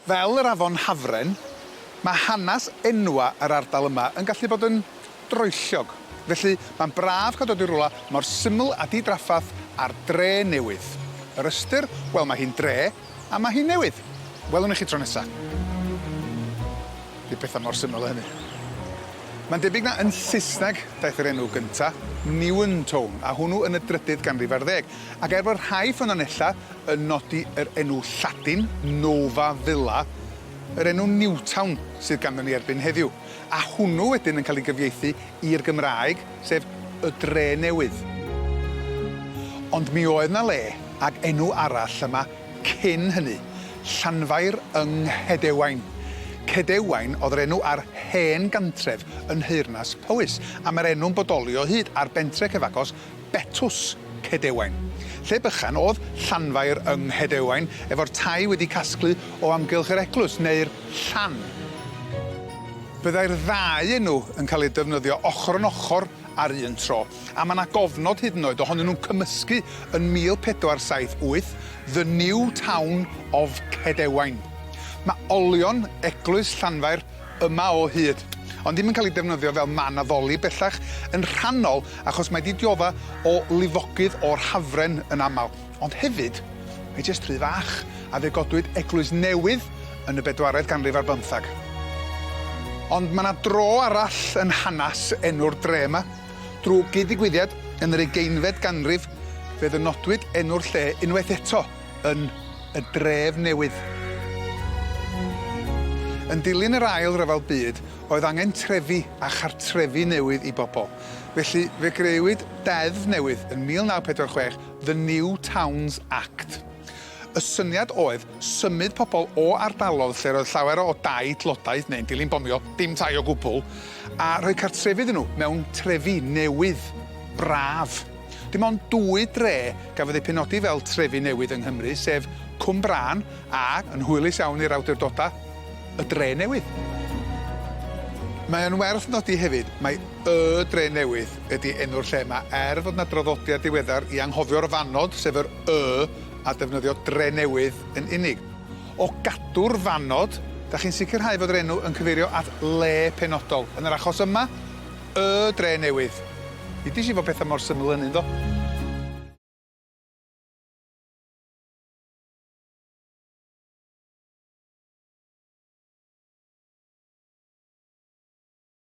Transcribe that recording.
Fel yr afon Hafren, mae hanes enwa yr ardal yma yn gallu bod yn droelliog. Felly, mae'n braf cael dod i rywle mor syml a di-drafferth â'r Dre Newydd. Yr ystyr, wel mae hi'n dre, a mae hi'n newydd. Welwn ni chi tro nesa. 'Di petha mor syml â hynny. Mae'n debyg na yn Saesneg daeth yr enw gynta, Newentone, a hwnnw yn y drydydd ganrif ar ddeg. Ac er bod rhai ffynonellau yn nodi yr enw Lladin, Nova Villa, yr enw Newtown sydd ganddon ni erbyn heddiw, a hwnnw wedyn yn cael ei gyfieithu i'r Gymraeg, sef Y Dre Newydd. Ond mi oedd 'na le ag enw arall yma cyn hynny, Llanfair yng Nghedewain. Cedewain oedd yr enw ar hen gantref yn nheyrnas Powys, a mae'r enw'n bodoli o hyd ar bentre cyfagos Betws Cedewain. Lle bychan oedd Llanfair yng Nghedewain, efo'r tai wedi casglu o amgylch yr eglwys, neu'r llan. Byddai'r ddau enw yn cael eu defnyddio ochr yn ochr ar un tro, a mae 'na gofnod hyd yn oed ohonyn nhw'n cymysgu yn 1478, The New Town of Cedewain. Mae olion eglwys Llanfair yma o hyd, ond ddim yn cael ei defnyddio fel man addoli bellach, yn rhannol achos mae 'di diodda o lifogydd o'r Hafren yn aml, ond hefyd mae jyst rhy fach, a fe godwyd eglwys newydd yn y bedwaredd ganrif ar bymthag. Ond mae 'na dro arall yn hanes enw'r dre yma. Drwy gyd-ddigwyddiad yn yr ugeinfed ganrif fe ddynodwyd enw'r lle unwaith eto yn y dref newydd. Yn dilyn yr Ail Ryfel Byd oedd angen trefi a chartrefi newydd i bobl. Felly fe greuwyd deddf newydd yn 1946, The New Towns Act. Y syniad oedd symud pobl o ardalodd lle roedd llawer o dai tlodaidd, neu'n dilyn bomio, dim tai o gwbl, a rhoi cartrefi iddyn nhw mewn trefi newydd, braf. Dim ond dwy dre gafodd eu penodi fel trefi newydd yng Nghymru, sef Cwmbrân a, yn hwylus iawn i'r awdurdodau, y Dre Newydd. Mae o'n werth nodi hefyd mai Y Dre Newydd ydy enw'r lle yma, er fod 'na draddodiad diweddar i anghofio'r fannod, sef yr Y, a defnyddio Dre Newydd yn unig. O gadw'r fannod, da chi'n sicrhau fod yr enw yn cyfeirio at le penodol, yn yr achos yma, Y Dre Newydd. Ddudes i fod pethau mor syml â hynny, yndo?